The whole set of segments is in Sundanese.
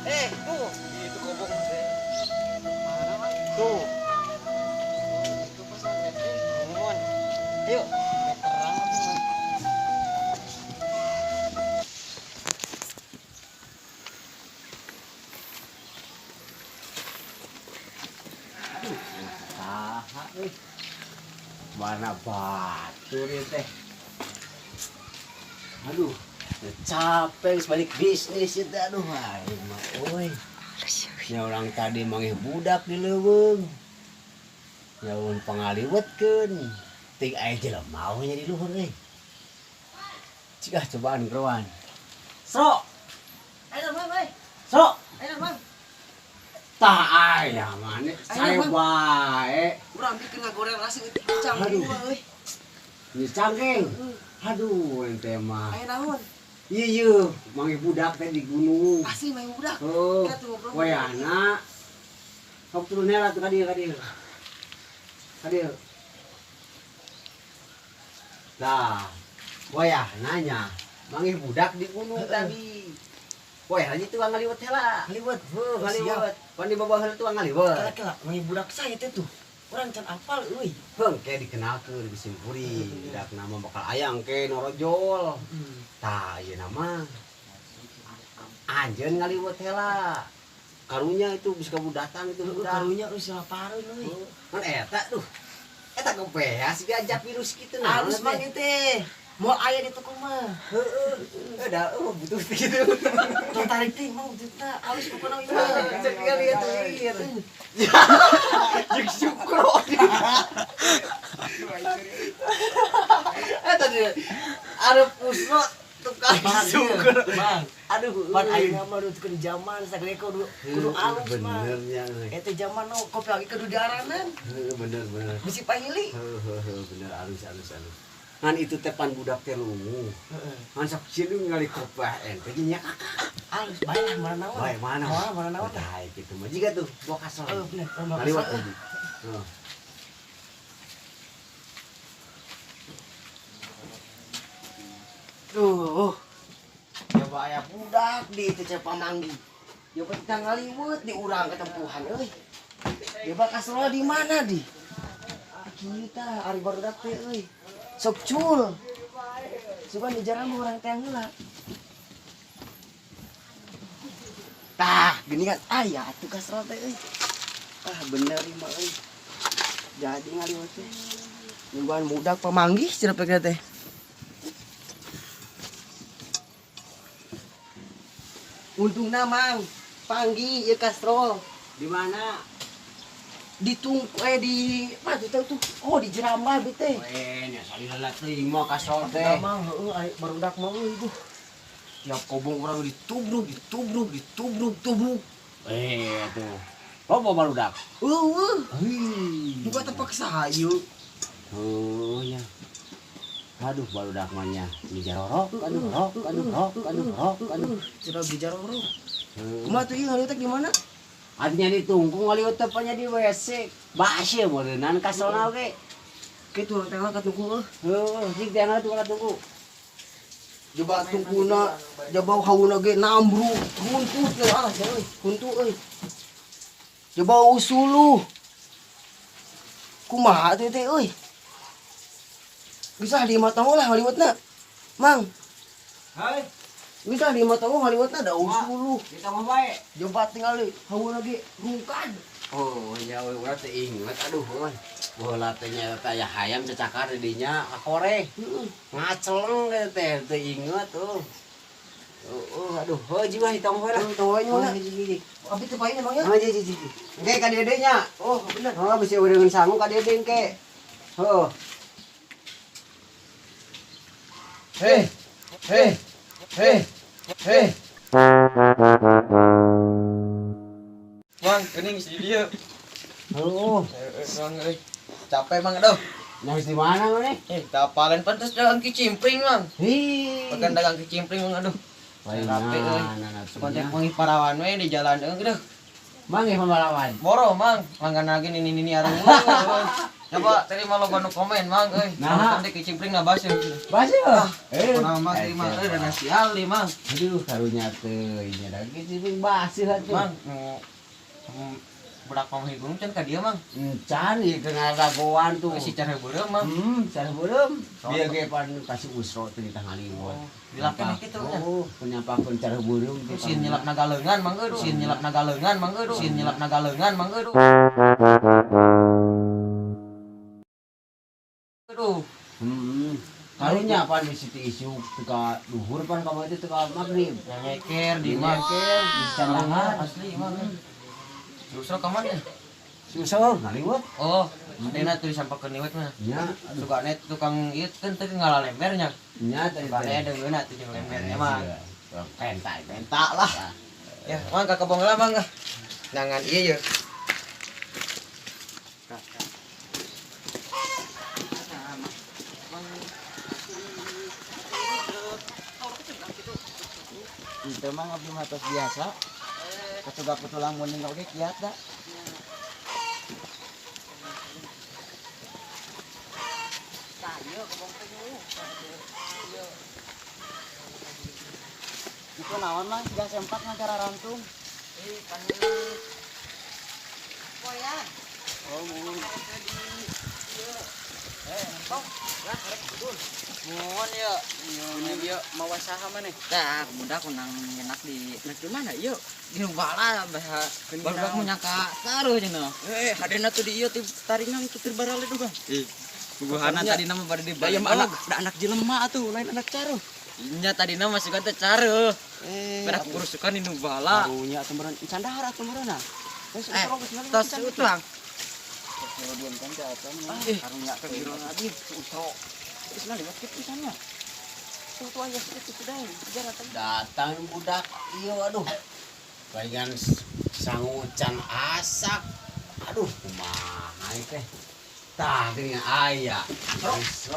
Eh, tuh. Itu kobong teh. Mana, Mang? Tuh. Oh, itu pas teh. Mohon. Ayo, terang apa mah. Saha euy. Mana batur ieu teh. Aduh, capek geus balik bisnis ieu teh, aduh aing mah euy. Nya urang tadi manggih budak di leuweung. Nya ulun pangaliwetkeun. Ting aya jelema we nya di luhur euy. Cik ah cobaan geroan. Sro, Ayo, Mang, euy. Sro. Ayo, Mang. Tah aya maneh sae wae. Urang bikin ngagoreng nasi cang Aduh. euy. Ini cangkeng. Aduh, ente mah. Aya naon? Iya, iya, manggih budak teh di gunung. Asli main budak. Oh, Kita tuh ngobrol. wayahna. Sok turun heula tuh ka dieu, ka dieu. Ka dieu. Tah, wayahna nya manggih budak di gunung tadi. Wayahna nya tukang ngaliwet heula. Ngaliwet. Heuh, ngaliwet. Pan di bawah heula tukang ngaliwet. Kela-kela manggih budak saya teh tuh. Urang can apal euy. Heung, ke dikenalkeun di simkuring. Budak nama bakal ayang ke norojol. Tah, ieu nama anjeun ngaliwet heula. Karunya itu bisa kamu datang itu budak. Karunya euy silapareun euy. Kan eta duh. Eta kepeas diajak virus kitu nah. Halus mang ieu teh. Moal aya di toko mah. Heeh. Udah, oh, butuh gitu. Tong tarik teh mang bututna halus pokona ieu mah. Cek kali ya tuh. Jeung syukro. Eta dia. Arep usro tukang syukur. Bang, Aduh, pan ayeuna mah nutukeun zaman sagede kudu kudu alus mah. Bener nya euy. Eta zaman nu kopi lagi kudu diaranan. Heeh, bener bener. Bisi pahili. Heeh, heeh, bener alus alus alus. Ngan itu teh pan budak teh lungu. Heeh. Ngan sok cileung ngali kopah ente nya kakak. Alus bae lah mana naon. Bae mana? Mana mana naon. Tah kitu mah jiga tuh bawa kasol. Oh, bener. Oh, bawa Ngaliwat kasol. tadi. Heeh. Duh. Coba aya budak di itu cek pamanggi. Coba kita ngaliwet di urang ketempuhan euy. Coba kasolna di mana di? Kieu tah ari barudak teh euy. Sok cul. Sugan di jalan mah urang teh heula. Tah, gini kan aya atuh kasol teh euy. Ah bener ieu mah euy. Jadi ngaliwet teh. Nungguan budak pamanggih cenah pek teh. Untungna Mang, panggi ieu kastrol Di mana? di tungku di apa tuh tuh. Oh, di jerambah bi teh. Weh, nya salila teuing mah kasol teh. Teh Mang, heueuh ari barudak mah euy duh. Tiap kobong urang ditubruk, ditubruk, ditubruk, tubruk. Eh, tuh. Loba barudak. Eueuh, Hei. buka terpaksa ieu. Oh, nya. Aduh, barudak mah nya. Dijarorok, aduh, rok, aduh, rok, aduh, rok, aduh. Cenah dijarorok. Heuh. Kumaha tuh ieu ngaliwet di mana? Artinya ditungkung ngaliwet teh nya di WC. Baseuh meureunnan kasolna oge. Kitu urang teh ka tungku euy. Heuh, jig teh tuh ka tungku. Coba tungkuna, coba hauna ge nambruk, runtuh teh ah euy, huntu euy. Coba usuluh. Kumaha teh teh euy? Bisa di mata lah ngaliwetna. Mang, Hei, bisa di mata ngaliwetna da usuluh. kita mah bae. Coba tinggal hauna ge rungkad. Oh, nya euy urang teh inget aduh euy. Baheula teh nya teh aya hayam cacakar di dinya kakore. Heeh. Ngaceleng teh teh teu inget tuh. Oh, aduh, heuh jiwa hitam we lah. Tuh teh nya. Oh, hiji, hiji. Abi teh paeun emang nya. Oh, hiji, hiji. Engke ka dieu deui nya. Oh, bener. Oh, bisi eureun sangu ka dieu deui engke. Heuh. Hei. Hei. Hei. Hei. Mang, geuning si dieu. Oh, Mang euy. Capek Mang aduh. nyampe di mana maneh? Eh, tapalan pantas dagang kicimpring, Mang. Hi. Makan dagang kicimpring, Mang aduh. Lain Rapi euy. mana Kontak manggih parawan we di jalan euy aduh. Manggih pembalawan. Boro, Mang. Langgan lagi nini-nini arang. Coba terima lo nu komen mang euy. Nah. Nanti kicimpring ngabaseuh. Baseuh. Eh, Kurang mang terima euy rada sial di mang. Aduh, karunya teh nya da kicimpring baseuh atuh. Mang nu budak pamih gunung can ka dieu mang. Cari kena ragoan tuh. Si cara beureum mang. Cara beureum. Bieu ge pan kasih usro teh di tangaliwat. Dilakeun kitu nya. Oh, penyampakeun cara beureum teh. Sin nyelap nagaleungan mang euy. Sin nyelap nagaleungan mang euy. Sin nyelap nagaleungan mang euy. Aduh. Karunya pan di situ isuk teka luhur pan kamu itu teka maghrib. Nyeker di mang. Nyeker, di candangan. Asli mang. Susah ka mana? Susah ngaliwat. Oh, adena tuh disampakeun liwat mah. Nya, Suka net tukang ieu kan tadi ngalah lembernya. nya tadi. Suka net deungeuna tuh jeung lembernya mah. Penta, penta lah. Ya, mang ka kebong lah mang. Nangan ieu ye. Itu mah abdi mah tos biasa. Kacugak tulang muning oge kiat da. Itu naon mah siga sempak ngagara rantung. Poyan. Oh, mun. Mun ya. Ini dia mawa saha maneh? Tah, budak kunang nyenak di Nah, di mana ieu? di bala bah. Barudak mun nyangka taruh cenah. Eh, hadena tuh di ieu ti taringan itu tir barale duga. Ih, bubuhanan tadi nama pada di Da ieu mah anak da anak jelema atuh, lain anak caruh. Nya tadi nama suka teh caruh. Eh, Berak kurusukan di Nubala. karunya atuh meureun candahar atuh meureun ah. Geus Eh, usro geus ngaliwat tos pisan. utuang. Eh, karunya teh abdi usro. Geus ngaliwat kitu pisannya. Tuh tuh aya kitu sudah sejarah teh. Datang budak ieu aduh. Bayangan sangu can asak. Aduh, kumaha ieu teh. Tah geuning aya.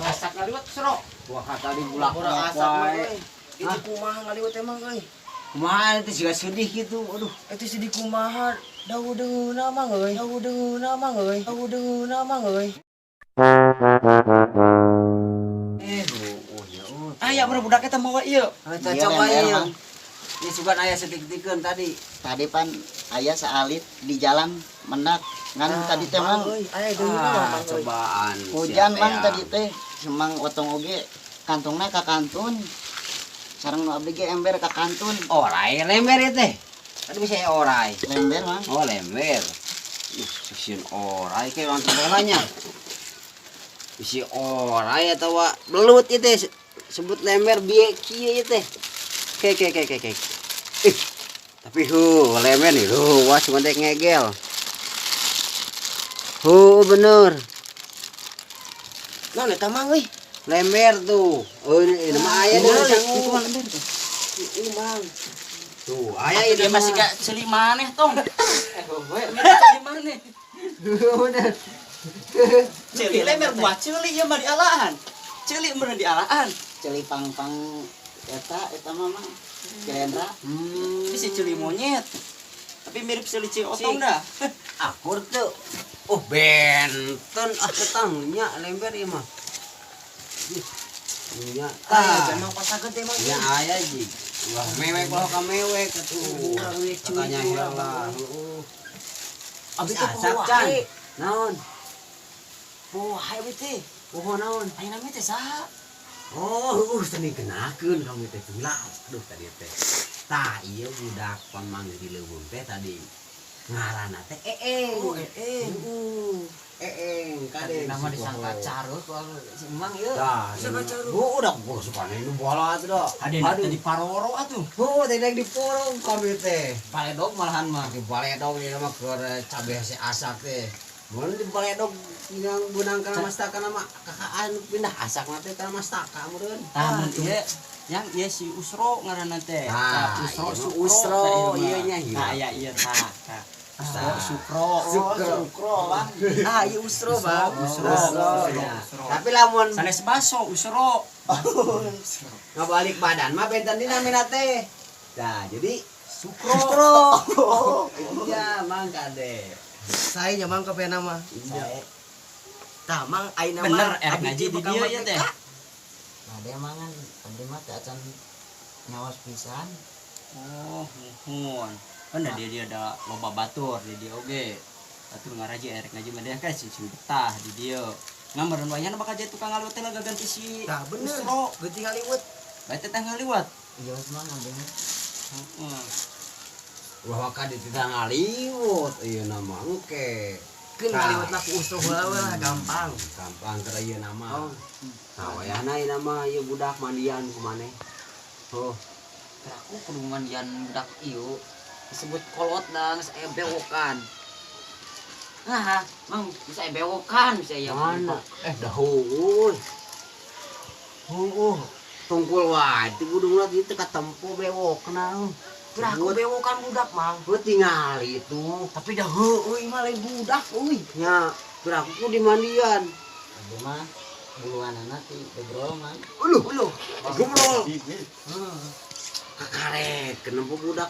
Asak ngaliwat sero. Wah, kata di bulak Ora asak mah wae. euy. Itu kumaha ngaliwat emang euy. Kumaha teh siga sedih gitu. Aduh. Itu sedih kumaha dawu deungeuna mang euy. Dawu deungeuna mang euy. Dawu deungeuna mang euy. Eh, oh ya oh. Aya meureun budak eta mawa ieu. Eta Iya, coba lember, ieu. Mang. Ini sugan aya setik-tikeun tadi. Tadi pan aya saalit di jalan mendak ngan tadi teh mang euy, aya deungeuna Ah, mang euy. cobaan. hujan Siap, mang ya. tadi teh semang otong oge kantongna ka kantun sareng nu abdi ge ember ka kantun Orai lember ieu teh. Tadi bisa ya orai. lember mang Oh, lember. Ih, sieun orai kayak orang tempelannya. Bisi orai atau belut ieu teh sebut lember bieu kieu ieu teh. Ke ke ke ke ke. Ih, tapi hu lember nih hu wah cuma dek ngegel. Hu bener. Naon eta mang euy? Lember tuh. Oh ini, ini mah aya Itu deh sangu. mah lember tuh. Ini mang. Tuh, aya ini Dia masih gak ceuli maneh tong. Eh, we mirip ceuli maneh. Bener. Ceuli lember buah ceuli ieu mah dialaan. Ceuli meureun dialaan. ceuli pang-pang eta eta mah mang cilendra Ini si ceuli monyet. Tapi mirip ceuli ci otong dah. Akur tuh. Oh, benten ah ketangnya lember ieu mah. Ih, nya Ah, tah. emang pasakeun teh mang. Nya aya ji. Wah, mewek kalau ka mewek atuh. Katanya heula. Heeh. Abi teh Asak poho can. wae. Naon? Poho wae abi teh. Poho naon? Ayeuna nami teh saha? Oh, tadi kenakeun kamu teh gila. Aduh tadi teh. Tah, ieu budak pamanggih di leuweung teh tadi. Ngaranna teh Eeng. Oh, Eeng. Heeh. Eeng kade. Nama disangka caruh ku si Emang ieu. Tah, Disangka caruh. Oh, udah gua suka nu bola atuh dah. Hadena teh di paroro atuh. Oh, tadi di porong kami teh. Paledog malahan mah. Di baledog ieu mah keur cabe si asak teh. Mun di baledog yang benang kana mastaka nama kakaan pindah asak mah teh kana mastaka meureun. Tah mun ieu yang ieu si Usro ngaranna teh. Tah, Usro ieu mah Sukro. Usro, tah, ieu mah. ieu nya, ieu. Nah, aya ieu tah. Tah. Usro Tah. Sukro. Sukro. Sukro bang Ah, ieu Usro, Bang. Usro, Usro. ya. Tapi lamun Sanes baso Usro. ngabalik badan mah benten dina mina teh. Nah, jadi Sukro. Sukro. Iya, mang kade. Saya nya mang ka pena mah. Iya. Tah mang ayeuna mah Bener erek ngaji di dieu ya teh. Nah, dia mangan abdi mah teh acan nyawas pisan. Oh, muhun. Kan da dia ada loba batur di dieu oge. Batur ngaraji erek ngaji mah dia kan sing betah di dieu. Ngameureun wayahna bakal jadi tukang ngaliwet teh ganti si. Tah bener. Usro. Ganti ngaliwet. Bae teh ngaliwet. Iya mang abdi mah. Heeh. Wah waka di titah ngaliwet ieu nama engke. Keun ngaliwetna ku Usro heula we lah gampang. Gampang keur ieu nama. Oh. Nah wayahna ieu nama ieu budak mandian ku maneh. Oh, Aku kudu mandian budak ieu disebut kolot dah geus aya bewokan. Nah, mang bisa aya bewokan bisa aya. mana? Dah heueuh. Heueuh. Tungkul wae ti budungna dieu teh katempo bewokna. Geura aku bewokan budak mang. Heuh tingali itu. Tapi dah heueuh mah lain budak euy. Nya, geura aku ku dimandian. Abdi mah buluanana ti bebrol mang. Uluh, Uluh. gebrol. Kakarek nempo budak.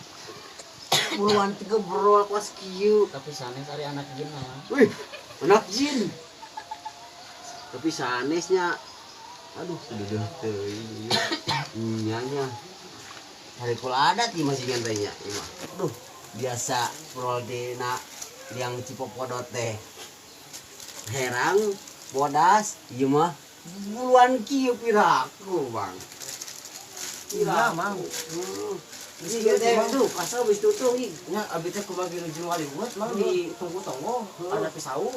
Buruan ti gebrol kuas kieu. Tapi sanes ari anak jin mah. Wih, anak jin. Tapi sanesnya aduh sudah teuing. Nya nya. Hari kula adat ieu masih gantenya ieu mah. Aduh, biasa prol dina yang Cipopodot teh. Herang, bodas, ieu mah buluan kieu piraku, Bang. Iya, Mang. Iya teh tuh, kasau geus tutung ih. Nya abi teh kumaha nuju ngaliwet mang di tunggu-tunggu ada pisaung.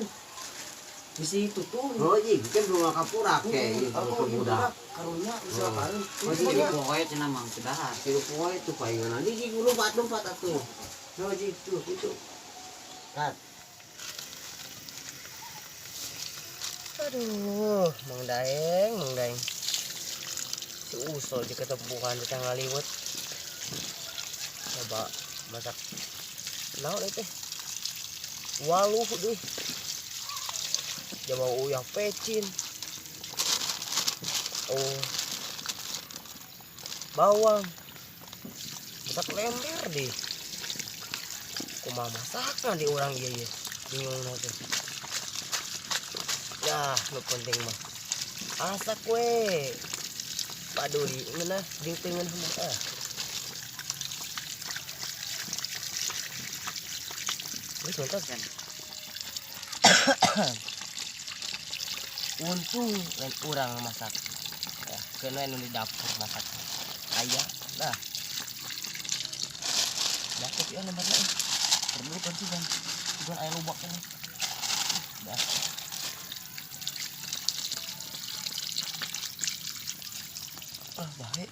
Bisi tutung. Oh, jig, kan belum kapurak ke ieu Aku ke budak. Karunya bisa Oh. bareng. Oh, Jadi poe cenah mang teu dahar. Tilu poe tuh palingan nanti jig lompat-lompat atuh. Oh, jig tuh gitu. Kat. Aduh, Mang Daeng, Mang Daeng. Si Uso jika ketempuhan di tengah liwet. Coba masak naon ieu teh? Waluh deh. Jawa uyah pecin. Oh. Bawang. Masak lemper deh. Kumaha masakna di urang ieu ye. Bingung teh. Nah, nu penting mah asak we. Paduli ngeunah jeung teu ngeunah mah ah. Geus nonton kan. Untung lain urang masak. Ya, keun we nu di dapur masak. Aya, nah. Dah kopi lembarna euy. Perlu kunci kan. Bukan aya lubak ini. Dah. Ah, baik.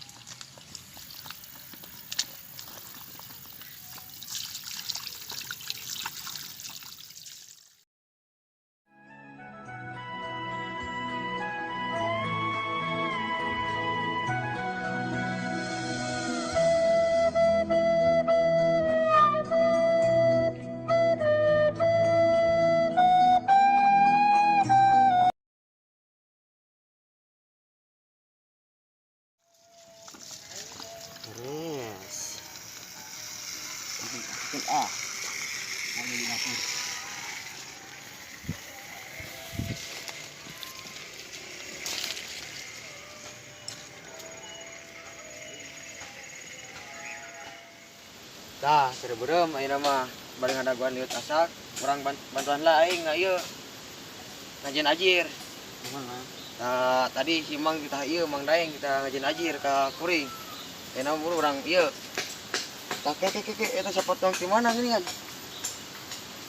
Beres. Ah. Tah, beureum ayeuna mah bari ngadaguan liut asak, urang bantuan lah aing ieu. Ngajieun ajir. Nah, tadi si Mang kita ieu Mang Daeng kita ngajieun ajir ka kuring. Ayeuna mah urang ieu. Tah ke ke ke eta sapotong di mana gini kan?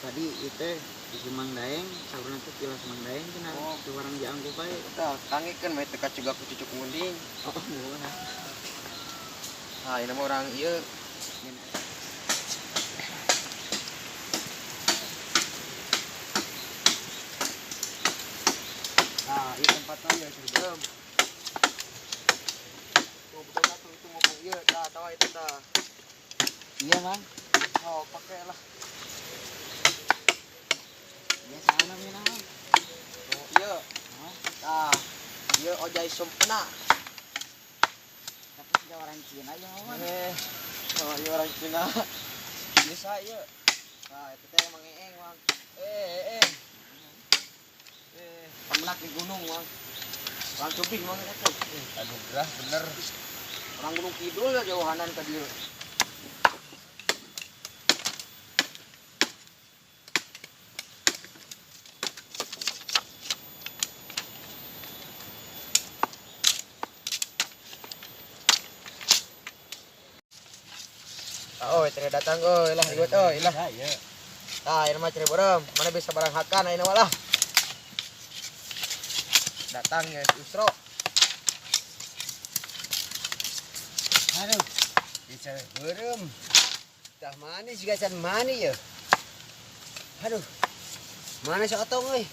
Tadi ieu teh si Mang Daeng, saurna teh tilas Mang Daeng cenah. Oh. Teu barang dianggo bae. Tah, kangikeun mah teu kacugak ku cucuk munding. Oh, nuhun. Nah, ayeuna mah urang ieu. Nah, ieu tempatna ieu beureum. Tuh, betul atuh itu mau ieu tah tawa itu tah. Iya, Mang. Oh, pakai lah. Iya, sana mina, Mang. Oh, iya. Tah, ieu ojai sempena. Tapi siga orang Cina ya, Mang. Oh, ieu orang Cina. Bisa ieu. Tah, itu teh Mang Eeng, Mang. Pemelak di gunung, Mang. Orang cubing, Mang, eta. Anugerah bener. Orang Gunung Kidul ya jauhanan ka dieu. Oh, tere datang euy lah ribut euy lah. Tah, ieu mah cere beureum. Mana bisa barang hakan ayeuna mah lah. Datang ya si Usro. Aduh, bicara beureum. Tah manis juga can mani ya. Aduh. Mana si Otong euy?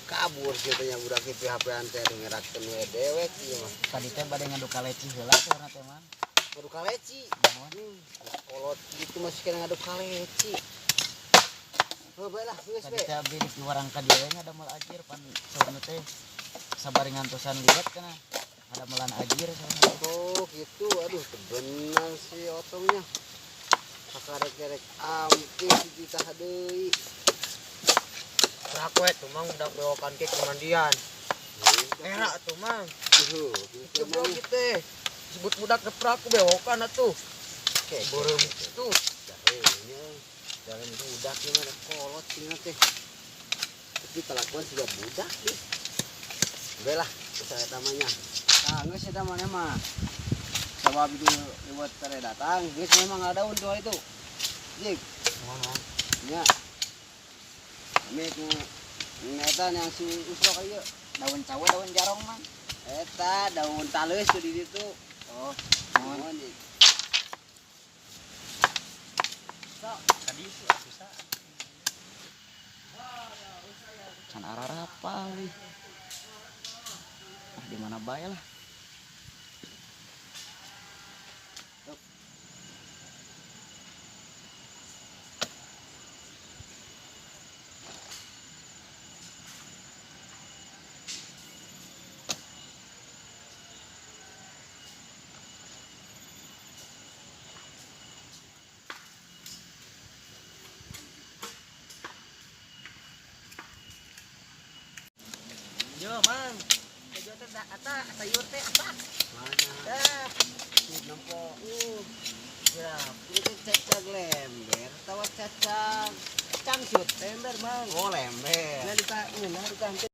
Kabur sih tanya budak ieu HP-an teh ngerakeun we dewek ieu mah. Tadi teh bade ngadu kaleci heula saurna teh, Mang. Ngadu kaleci. Kolot gitu masih kena ngadu kaleci. Oh, bae lah, geus Tadi we. teh abdi di warang ka dieu ngadamel ajir pan saurna teh sabari ngantosan liwet kana. Ngadamelan ajir saurna teh. Oh, gitu. Aduh, benar si Otongnya. Kakarek-kerek ampih si titah deui. Gerak we tuh, Mang, budak bewokan ke kemandian. Era tuh, Mang. Tuh, gitu Goblok mah. kieu. Disebut budak geprak ku bewokan atuh. Kayak Beureum kitu. Jahenya, jalan budak ini ada kolot sih teh. Tapi kelakuan sudah budak nih. Udah lah, usah namanya. Nah, geus eta mana mah. Sabab itu lewat tere datang, geus memang ada daun tuh itu. Jik, Ngomong. nya. Kami ku eta yang si Usro ka ieu. Daun cawe, daun jarong, Mang. Eta daun taleus tuh di ditu. Oh, Mohon Jik. Tadi susah. Can ararapal ih. Ah, di mana bae lah. Yo, Mang. Kejo teh eta sayur teh apa? Mana? Dah. Nempo. Ya, itu cacag lember atau cacag cangcut? Ember, Mang. Oh, lember. Nah, ditahan.